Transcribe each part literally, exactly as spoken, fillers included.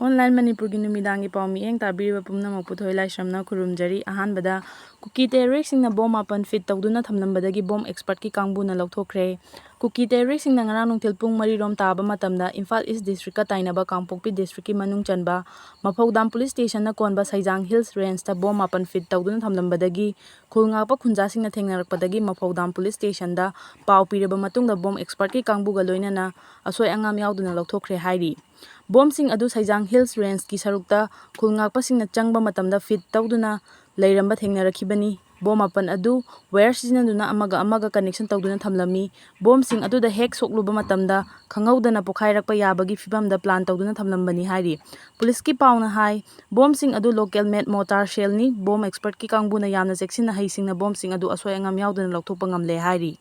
Online ꯃꯅꯤꯄꯨꯔꯒꯤ ꯅꯨꯃꯤꯗꯥꯡꯒꯤ ꯄꯥꯎ ꯃꯤꯠꯌꯦꯡ ꯇꯥꯕꯤꯔꯤꯕ ꯄꯨꯝꯅꯃꯛꯄꯨ ꯊꯣꯏ ꯂꯥꯏꯁ꯭ꯔꯝꯅ ꯈꯨꯔꯨꯝꯖꯔꯤ꯫ ꯑꯍꯥꯟꯕꯗ, ꯀꯨꯀꯤ terroristꯁꯤꯡꯅ ꯕꯣꯝ ꯃꯥꯄꯟ fit ꯇꯧꯗꯨꯅ ꯊꯝꯂꯝꯕꯗꯒꯤ ꯕꯣꯝ expertꯀꯤ ꯀꯥꯡꯕꯨꯅ ꯂꯧꯊꯣꯛꯈ꯭ꯔꯦ꯫ ꯀꯨꯀꯤ terroristꯁꯤꯡꯅ ꯉꯔꯥꯡ ꯅꯨꯡꯊꯤꯜ ꯄꯨꯡ ꯃꯔꯤ ꯔꯣꯝ ꯇꯥꯕ ꯃꯇꯝꯗ ꯏꯝꯐꯥꯜ East Districtꯀ ꯇꯥꯏꯅꯕ ꯀꯥꯡꯄꯣꯛꯄꯤ Districtꯀꯤ ꯃꯅꯨꯡ ꯆꯟꯕ ꯃꯐꯧꯗꯥꯝ Police Stationꯅ ꯀꯣꯟꯕ ꯁꯩꯖꯥꯡ Hills Rangeꯇ ꯕꯣꯝ ꯃꯥꯄꯟ fit ꯇꯧꯗꯨꯅ ꯊꯝꯂꯝꯕꯗꯒꯤ ꯈꯨꯜ ꯉꯥꯛꯄ ꯈꯨꯟꯖꯥꯁꯤꯡꯅ ꯊꯦꯡꯅꯔꯛꯄꯗꯒꯤ ꯃꯐꯧꯗꯥꯝ Police Stationꯗ ꯄꯥꯎ ꯄꯤꯔꯕ ꯃꯇꯨꯡꯗ ꯕꯣꯝ expertꯀꯤ ꯀꯥꯡꯕꯨꯒ ꯂꯣꯏꯅꯅ ꯑꯁꯣꯏ ꯑꯉꯥꯝ ꯌꯥꯎꯗꯅ ꯂꯧꯊꯣꯛꯈ꯭ꯔꯦ ꯍꯥꯏꯔꯤ꯫ ꯕꯣꯝꯁꯤꯡ ꯑꯗꯨ ꯁꯩꯖꯥꯡ Hills Rangeꯀꯤ ꯁꯔꯨꯛꯇ ꯈꯨꯜ ꯉꯥꯛꯄꯁꯤꯡꯅ ꯆꯪꯕ ꯃꯇꯝꯗ fit ꯇꯧꯗꯨꯅ ꯂꯩꯔꯝꯕ ꯊꯦꯡꯅꯔꯛꯈꯤꯕꯅꯤ꯫ ꯕꯣꯝ ꯃꯥꯄꯟ ꯑꯗꯨ wire ꯁꯤꯖꯤꯟꯅꯗꯨꯅ ꯑꯃꯒ ꯑꯃꯒ connection ꯇꯧꯗꯨꯅ ꯊꯝꯂꯝꯃꯤ꯫ ꯕꯣꯝꯁꯤꯡ ꯑꯗꯨꯗ ꯍꯦꯛ ꯁꯣꯛꯂꯨꯕ ꯃꯇꯝꯗ ꯈꯪꯍꯧꯗꯅ ꯄꯣꯈꯥꯏꯔꯛꯄ ꯌꯥꯕꯒꯤ ꯐꯤꯚꯝꯗ plan ꯇꯧꯗꯨꯅ ꯊꯝꯂꯝꯕꯅꯤ ꯍꯥꯏꯔꯤ꯫ Policeꯀꯤ ꯄꯥꯎꯅ ꯍꯥꯏ, ꯕꯣꯝꯁꯤꯡ ꯑꯗꯨ local made mortar shellꯅꯤ꯫ ꯕꯣꯝ expertꯀꯤ ꯀꯥꯡꯕꯨꯅ ꯌꯥꯝꯅ ꯆꯦꯛꯁꯤꯟꯅ ꯍꯩꯁꯤꯡꯅ ꯕꯣꯝꯁꯤꯡ ꯑꯗꯨ ꯑꯁꯣꯏ ꯑꯉꯥꯝ ꯌꯥꯎꯗꯅ ꯂꯧꯊꯣꯛꯄ ꯉꯝꯂꯦ ꯍꯥꯏꯔꯤ꯫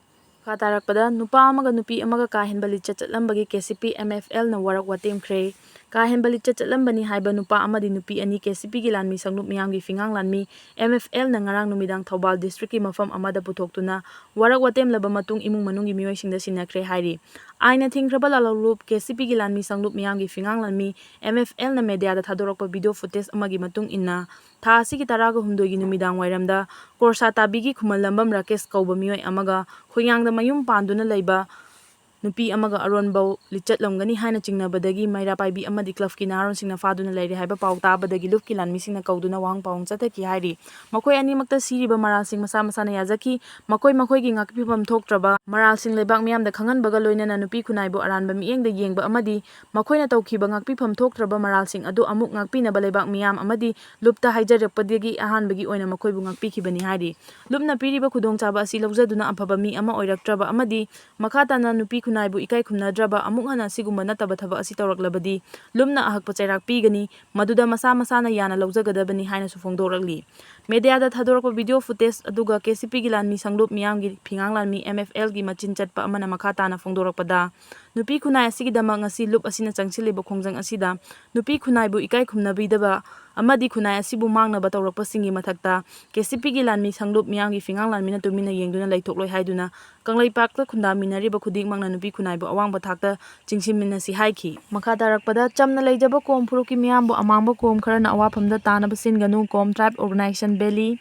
ꯃꯈꯥ ꯇꯥꯔꯛꯄꯗ, ꯅꯨꯄꯥ ꯑꯃꯒ ꯅꯨꯄꯤ ꯑꯃꯒ ꯀꯥ ꯍꯦꯟꯕ ꯂꯤꯆꯠ ꯆꯠꯂꯝꯕꯒꯤ K C P M F ꯑꯦꯜꯅ ꯋꯥꯔꯛ ꯋꯥꯇꯦꯝꯈ꯭ꯔꯦ꯫ ꯀꯥ ꯍꯦꯟꯕ ꯂꯤꯆꯠ ꯆꯠꯂꯝꯕꯅꯤ ꯍꯥꯏꯕ ꯅꯨꯄꯥ ꯑꯃꯗꯤ ꯅꯨꯄꯤ ꯑꯅꯤ ꯀꯦ ꯁꯤ ꯄꯤꯒꯤ ꯂꯥꯟꯃꯤ ꯁꯪꯂꯨꯞ ꯃꯤꯌꯥꯝꯒꯤ ꯐꯤꯉꯥꯡ ꯂꯥꯟꯃꯤ ꯑꯦꯝ ꯑꯦꯐ ꯑꯦꯜꯅ ꯉꯔꯥꯡ ꯅꯨꯃꯤꯗꯥꯡ ꯊꯧꯕꯥꯜ districtꯀꯤ ꯃꯐꯝ ꯑꯃꯗ ꯄꯨꯊꯣꯛꯇꯨꯅ ꯋꯥꯔꯛ ꯋꯥꯇꯦꯝꯂꯕ ꯃꯇꯨꯡ ꯏꯃꯨꯡ ꯃꯅꯨꯡꯒꯤ ꯃꯤꯑꯣꯏꯁꯤꯡꯗ ꯁꯤꯟꯅꯈ꯭ꯔꯦ ꯍꯥꯏꯔꯤ꯫ ꯑꯥꯏꯟꯅ ꯊꯤꯡꯈ꯭ꯔꯕ ꯂꯥꯂꯣꯡꯂꯨꯞ ꯀꯦ ꯁꯤ ꯄꯤꯒꯤ ꯂꯥꯟꯃꯤ ꯁꯪꯂꯨꯞ ꯃꯤꯌꯥꯝꯒꯤ ꯐꯤꯉꯥꯡ ꯂꯥꯟꯃꯤ ꯑꯦꯝ ꯑꯦꯐ ꯑꯦꯜꯅ mediaꯗ ꯊꯥꯗꯣꯔꯛꯄ video footage ꯑꯃꯒꯤ ꯃꯇꯨꯡ ꯏꯟꯅ, ꯊꯥ ꯑꯁꯤꯒꯤ ꯇꯔꯥꯒ ꯍꯨꯝꯗꯣꯏꯒꯤ ꯅꯨꯃꯤꯗꯥꯡ ꯋꯥꯏꯔꯝꯗ ꯀꯣꯔꯁꯥ ꯇꯥꯕꯤꯒꯤ ꯈꯨꯃꯟ ꯂꯝꯕꯝ ꯔꯥꯀꯦꯁ ꯀꯧꯕ ꯃꯤꯑꯣꯏ ꯑꯃꯒ ꯈꯣꯏꯉꯥꯡꯗ ꯃꯌꯨꯝ ꯄꯥꯟꯗꯨꯅ ꯂꯩꯕ ꯅꯨꯄꯤ ꯑꯃꯒ ꯑꯔꯣꯟꯕꯧ ꯂꯤꯆꯠꯂꯝꯒꯅꯤ ꯍꯥꯏꯅ ꯆꯤꯡꯅꯕꯗꯒꯤ ꯃꯩꯔꯥ ꯄꯥꯏꯕꯤ ꯑꯃꯗꯤ clubꯀꯤ ꯅꯍꯥꯔꯣꯟꯁꯤꯡꯅ ꯐꯥꯗꯨꯅ ꯂꯩꯔꯦ ꯍꯥꯏꯕ ꯄꯥꯎ ꯇꯥꯕꯗꯒꯤ ꯂꯨꯞꯀꯤ ꯂꯥꯟꯃꯤꯁꯤꯡꯅ ꯀꯧꯗꯨꯅ ꯋꯥꯍꯪ ꯄꯥꯎꯍꯪ ꯆꯠꯊꯈꯤ ꯍꯥꯏꯔꯤ꯫ ꯃꯈꯣꯏ ꯑꯅꯤꯃꯛꯇ ꯁꯤꯔꯤꯕ ꯃꯔꯥꯜꯁꯤꯡ ꯃꯁꯥ ꯃꯁꯥꯅ ꯌꯥꯖꯈꯤ꯫ ꯃꯈꯣꯏ ꯃꯈꯣꯏꯒꯤ ꯉꯥꯛꯄꯤꯐꯝ ꯊꯣꯛꯇ꯭ꯔꯕ ꯃꯔꯥꯜꯁꯤꯡ ꯂꯩꯕꯥꯛ ꯃꯤꯌꯥꯝꯗ ꯈꯪꯍꯟꯕꯒ ꯂꯣꯏꯅꯅ ꯅꯨꯄꯤ ꯈꯨꯟꯅꯥꯏꯕꯨ ꯑꯔꯥꯟꯕ ꯃꯤꯠꯌꯦꯡꯗ ꯌꯦꯡꯕ ꯑꯃꯗꯤ ꯃꯈꯣꯏꯅ ꯇꯧꯈꯤꯕ ꯉꯥꯛꯄꯤꯐꯝ ꯊꯣꯛꯇ꯭ꯔꯕ ꯃꯔꯥꯜꯁꯤꯡ ꯑꯗꯨ ꯑꯃꯨꯛ ꯉꯥꯛꯄꯤꯅꯕ ꯂꯩꯕꯥꯛ ꯃꯤꯌꯥꯝ ꯑꯃꯗꯤ ꯂꯨꯞꯇ ꯍꯥꯏꯖꯔꯛꯄꯗꯒꯤ ꯑꯍꯥꯟꯕꯒꯤ ꯑꯣꯏꯅ ꯃꯈꯣꯏꯕꯨ ꯉꯥꯛꯄꯤꯈꯤꯕꯅꯤ ꯍꯥꯏꯔꯤ꯫ ꯂꯨꯞꯅ ꯄꯤꯔꯤꯕ ꯈꯨꯗꯣꯡꯆꯥꯕ ꯑꯁꯤ ꯂꯧꯖꯗꯨꯅ ꯑꯐꯕ ꯃꯤ ꯑꯃ ꯑꯣꯏꯔꯛꯇ꯭ꯔꯕ ꯑꯃꯗꯤ ꯃꯈꯥ ꯇꯥꯅ ꯅꯨꯄꯤ ꯈꯨꯟꯅꯥꯏꯕꯨ ꯏꯀꯥꯏ ꯈꯨꯝꯅꯗ꯭ꯔꯕ ꯑꯃꯨꯛ ꯍꯟꯅ ꯑꯁꯤꯒꯨꯝꯕ ꯅꯠꯇꯕ ꯊꯕꯛ ꯑꯁꯤ ꯇꯧꯔꯛꯂꯕꯗꯤ ꯂꯨꯞꯅ ꯑꯍꯛꯄ ꯆꯩꯔꯥꯛ ꯄꯤꯒꯅꯤ, ꯃꯗꯨꯗ ꯃꯁꯥ ꯃꯁꯥꯅ ꯌꯥꯅ ꯂꯧꯖꯒꯗꯕꯅꯤ ꯍꯥꯏꯅꯁꯨ ꯐꯣꯡꯗꯣꯔꯛꯂꯤ꯫ Mediaꯗ ꯊꯥꯗꯣꯔꯛꯄ video footage ꯑꯗꯨꯒ ꯀꯦ ꯁꯤ ꯄꯤꯒꯤ ꯂꯥꯟꯃꯤ ꯁꯪꯂꯨꯞ ꯃꯤꯌꯥꯝꯒꯤ ꯐꯤꯉꯥꯡ ꯂꯥꯟꯃꯤ ꯑꯦꯝ ꯑꯦꯐ ꯑꯦꯜꯒꯤ ꯃꯆꯤꯟ ꯆꯠꯄ ꯑꯃꯅ ꯃꯈꯥ ꯇꯥꯅ ꯐꯣꯡꯗꯣꯔꯛꯄꯗ, ꯅꯨꯄꯤ ꯈꯨꯟꯅꯥꯏ ꯑꯁꯤꯒꯤꯗꯃꯛ ꯉꯁꯤ ꯂꯨꯞ ꯑꯁꯤꯅ ꯆꯪꯁꯤꯜꯂꯤꯕ ꯈꯣꯡꯖꯪ ꯑꯁꯤꯗ ꯅꯨꯄꯤ ꯈꯨꯟꯅꯥꯏꯕꯨ ꯏꯀꯥꯏ ꯈꯨꯝꯅꯕꯤꯗꯕ ꯑꯃꯗꯤ ꯈꯨꯟꯅꯥꯏ ꯑꯁꯤꯕꯨ ꯃꯥꯡꯅꯕ ꯇꯧꯔꯛꯄꯁꯤꯡꯒꯤ ꯃꯊꯛꯇ ꯀꯦ ꯁꯤ ꯄꯤꯒꯤ ꯂꯥꯟꯃꯤ ꯁꯪꯂꯨꯞ ꯃꯤꯌꯥꯝꯒꯤ ꯐꯤꯉꯥꯡ ꯂꯥꯟꯃꯤꯅ ꯇꯨꯃꯤꯟꯅ ꯌꯦꯡꯗꯨꯅ ꯂꯩꯊꯣꯛꯂꯣꯏ ꯍꯥꯏꯗꯨꯅ ꯀꯪꯂꯩꯄꯥꯛꯇ ꯈꯨꯟꯗꯥꯃꯤꯟꯅꯔꯤꯕ ꯈꯨꯗꯤꯡꯃꯛꯅ ꯈꯨꯟꯅꯥꯏꯕꯨ ꯑꯋꯥꯡꯕ ꯊꯥꯛꯇ ꯆꯤꯡꯁꯤꯟꯃꯤꯟꯅꯁꯤ ꯍꯥꯏꯈꯤ꯫ ꯃꯈꯥ ꯇꯥꯔꯛꯄꯗ ꯆꯝꯅ ꯂꯩꯖꯕ ꯀꯣꯝ ꯐꯨꯔꯨꯞꯀꯤ ꯃꯤꯌꯥꯝꯕꯨ ꯑꯃꯥꯡꯕ ꯀꯣꯝ ꯈꯔꯅ ꯑꯋꯥꯐꯝꯗ ꯇꯥꯅꯕ ꯁꯤꯟꯒꯅꯨ, ꯀꯣꯝ tribe organization belly꯫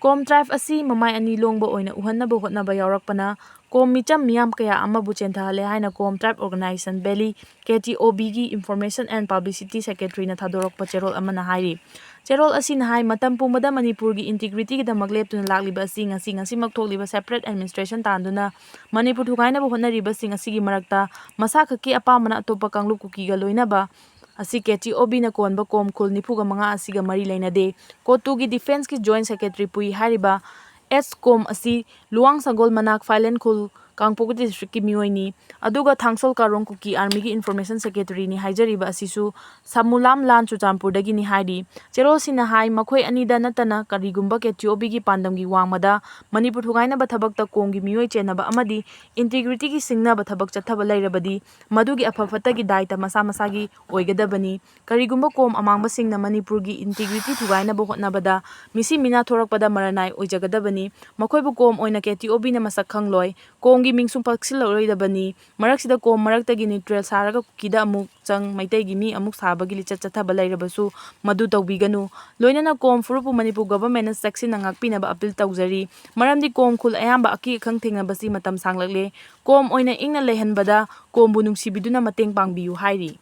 ꯀꯣꯝ tribe ꯑꯁꯤ ꯃꯃꯥꯏ ꯑꯅꯤ ꯂꯣꯡꯕ ꯑꯣꯏꯅ ꯎꯍꯟꯅꯕ ꯍꯣꯠꯅꯕ ꯌꯥꯎꯔꯛꯄꯅ ꯀꯣꯝ ꯃꯤꯆꯝ ꯃꯤꯌꯥꯝ ꯀꯌꯥ ꯑꯃꯕꯨ ꯆꯦꯟꯊꯍꯜꯂꯦ ꯍꯥꯏꯅ ꯀꯣꯝ tribe organization belly, K T O B ꯒꯤ Information and Publicity Secretary ꯅ ꯊꯥꯗꯣꯔꯛꯄ ꯆꯦꯔꯣꯜ ꯑꯃꯅ ꯍꯥꯏꯔꯤ꯫ ꯆꯦꯔꯣꯜ ꯑꯁꯤꯅ ꯍꯥꯏ, ꯃꯇꯝ ꯄꯨꯝꯕꯗ ꯃꯅꯤꯄꯨꯔꯒꯤ integrity ꯒꯤꯗꯃꯛ ꯂꯦꯞꯇꯨꯅ ꯂꯥꯛꯂꯤꯕ ꯑꯁꯤ ꯉꯁꯤ ꯉꯁꯤꯃꯛ ꯊꯣꯛꯂꯤꯕ separate administration ꯇꯥꯟꯗꯨꯅ ꯃꯅꯤꯄꯨꯔ ꯊꯨꯒꯥꯏꯅꯕ ꯍꯣꯠꯅꯔꯤꯕꯁꯤꯡ ꯑꯁꯤꯒꯤ ꯃꯔꯛꯇ ꯃꯁꯥ ꯈꯛꯀꯤ ꯑꯄꯥꯝꯕꯅ ꯑꯇꯣꯞꯄ ꯀꯥꯡꯂꯨꯞ ꯀꯨꯀꯤꯒ ꯂꯣꯏꯅꯕ ꯑꯁꯤ K T O B ꯅ ꯀꯣꯟꯕ ꯀꯣꯝ ꯈꯨꯜ ꯅꯤꯐꯨꯒ ꯃꯉꯥ ꯑꯁꯤꯒ ꯃꯔꯤ ꯂꯩꯅꯗꯦ꯫ COTU ꯒꯤ Defence ꯀꯤ Joint Secretary ꯄꯨꯏ ꯍꯥꯏꯔꯤꯕ ꯑꯦꯁ ꯀꯣꯝ ꯑꯁꯤ ꯂꯨꯋꯥꯡ ꯁꯪꯒꯣꯜ ꯃꯅꯥꯛ ꯐꯥꯏꯂꯦꯟ ꯈꯨꯜ ꯀꯥꯡꯄꯣꯛꯄꯤ district ꯀꯤ ꯃꯤꯑꯣꯏꯅꯤ꯫ ꯑꯗꯨꯒ ꯊꯥꯡꯁꯣꯜ ꯀꯥꯔꯣꯡ ꯀꯨꯀꯤ army ꯒꯤ Information Secretary ꯅꯤ ꯍꯥꯏꯖꯔꯤꯕ ꯑꯁꯤꯁꯨ ꯁꯃꯨꯂꯥꯝ ꯂꯥꯟ ꯆꯨꯔꯆꯥꯟꯄꯨꯔꯗꯒꯤꯅꯤ ꯍꯥꯏꯔꯤ꯫ ꯆꯦꯔꯣꯜꯁꯤꯅ ꯍꯥꯏ, ꯃꯈꯣꯏ ꯑꯅꯤꯗ ꯅꯠꯇꯅ ꯀꯔꯤꯒꯨꯝꯕ K T O B ꯒꯤ ꯄꯥꯟꯗꯝꯒꯤ ꯋꯥꯡꯃꯗ ꯃꯅꯤꯄꯨꯔ ꯊꯨꯒꯥꯏꯅꯕ ꯊꯕꯛꯇ ꯀꯣꯝꯒꯤ ꯃꯤꯑꯣꯏ ꯆꯦꯟꯅꯕ ꯑꯃꯗꯤ integrity ꯒꯤ ꯁꯤꯡꯅꯕ ꯊꯕꯛ ꯆꯠꯊꯕ ꯂꯩꯔꯕꯗꯤ ꯃꯗꯨꯒꯤ ꯑꯐ ꯐꯠꯇꯒꯤ ꯗꯥꯏꯇ ꯃꯁꯥ ꯃꯁꯥꯒꯤ ꯑꯣꯏꯒꯗꯕꯅꯤ꯫ ꯀꯔꯤꯒꯨꯝꯕ ꯀꯣꯝ ꯑꯃꯥꯡꯕꯁꯤꯡꯅ ꯃꯅꯤꯄꯨꯔꯒꯤ integrity ꯊꯨꯒꯥꯏꯅꯕ ꯍꯣꯠꯅꯕꯗ ꯃꯤꯁꯤ ꯃꯤꯅꯥ ꯊꯣꯔꯛꯄꯗ ꯃꯔꯅꯥꯏ ꯑꯣꯏꯖꯒꯗꯕꯅꯤ꯫ ꯃꯈꯣꯏꯕꯨ ꯀꯣꯝ ꯑꯣꯏꯅ K T O B ꯅ ꯃꯁꯛ ꯈꯪꯂꯣꯏ꯫ ꯀꯣꯝꯒꯤ ꯃꯤꯡꯁꯨ ꯄꯛꯁꯤꯜꯂꯔꯣꯏꯗꯕꯅꯤ꯫ ꯃꯔꯛꯁꯤꯗ ꯀꯣꯝ ꯃꯔꯛꯇꯒꯤ neutral ꯁꯥꯔꯒ ꯀꯨꯀꯤꯗ ꯑꯃꯨꯛ ꯆꯪ, ꯃꯩꯇꯩꯒꯤ ꯃꯤ ꯑꯃꯨꯛ ꯁꯥꯕꯒꯤ ꯂꯤꯆꯠ ꯆꯠꯊꯕ ꯂꯩꯔꯕꯁꯨ ꯃꯗꯨ ꯇꯧꯕꯤꯒꯅꯨ꯫ ꯂꯣꯏꯅꯅ ꯀꯣꯝ ꯐꯨꯔꯨꯞꯄꯨ ꯃꯅꯤꯄꯨꯔ government ꯅ ꯆꯦꯛꯁꯤꯟꯅ ꯉꯥꯛꯄꯤꯅꯕ appeal ꯇꯧꯖꯔꯤ꯫ ꯃꯔꯝꯗꯤ ꯀꯣꯝ ꯈꯨꯜ ꯑꯌꯥꯝꯕ ꯑꯀꯤ ꯑꯈꯪ ꯊꯦꯡꯅꯕꯁꯤ ꯃꯇꯝ ꯁꯥꯡꯂꯛꯂꯦ꯫ ꯀꯣꯝ ꯑꯣꯏꯅ ꯏꯪꯅ ꯂꯩꯍꯟꯕꯗ ꯀꯣꯝꯕꯨ ꯅꯨꯡꯁꯤꯕꯤꯗꯨꯅ ꯃꯇꯦꯡ ꯄꯥꯡꯕꯤꯌꯨ ꯍꯥꯏꯔꯤ꯫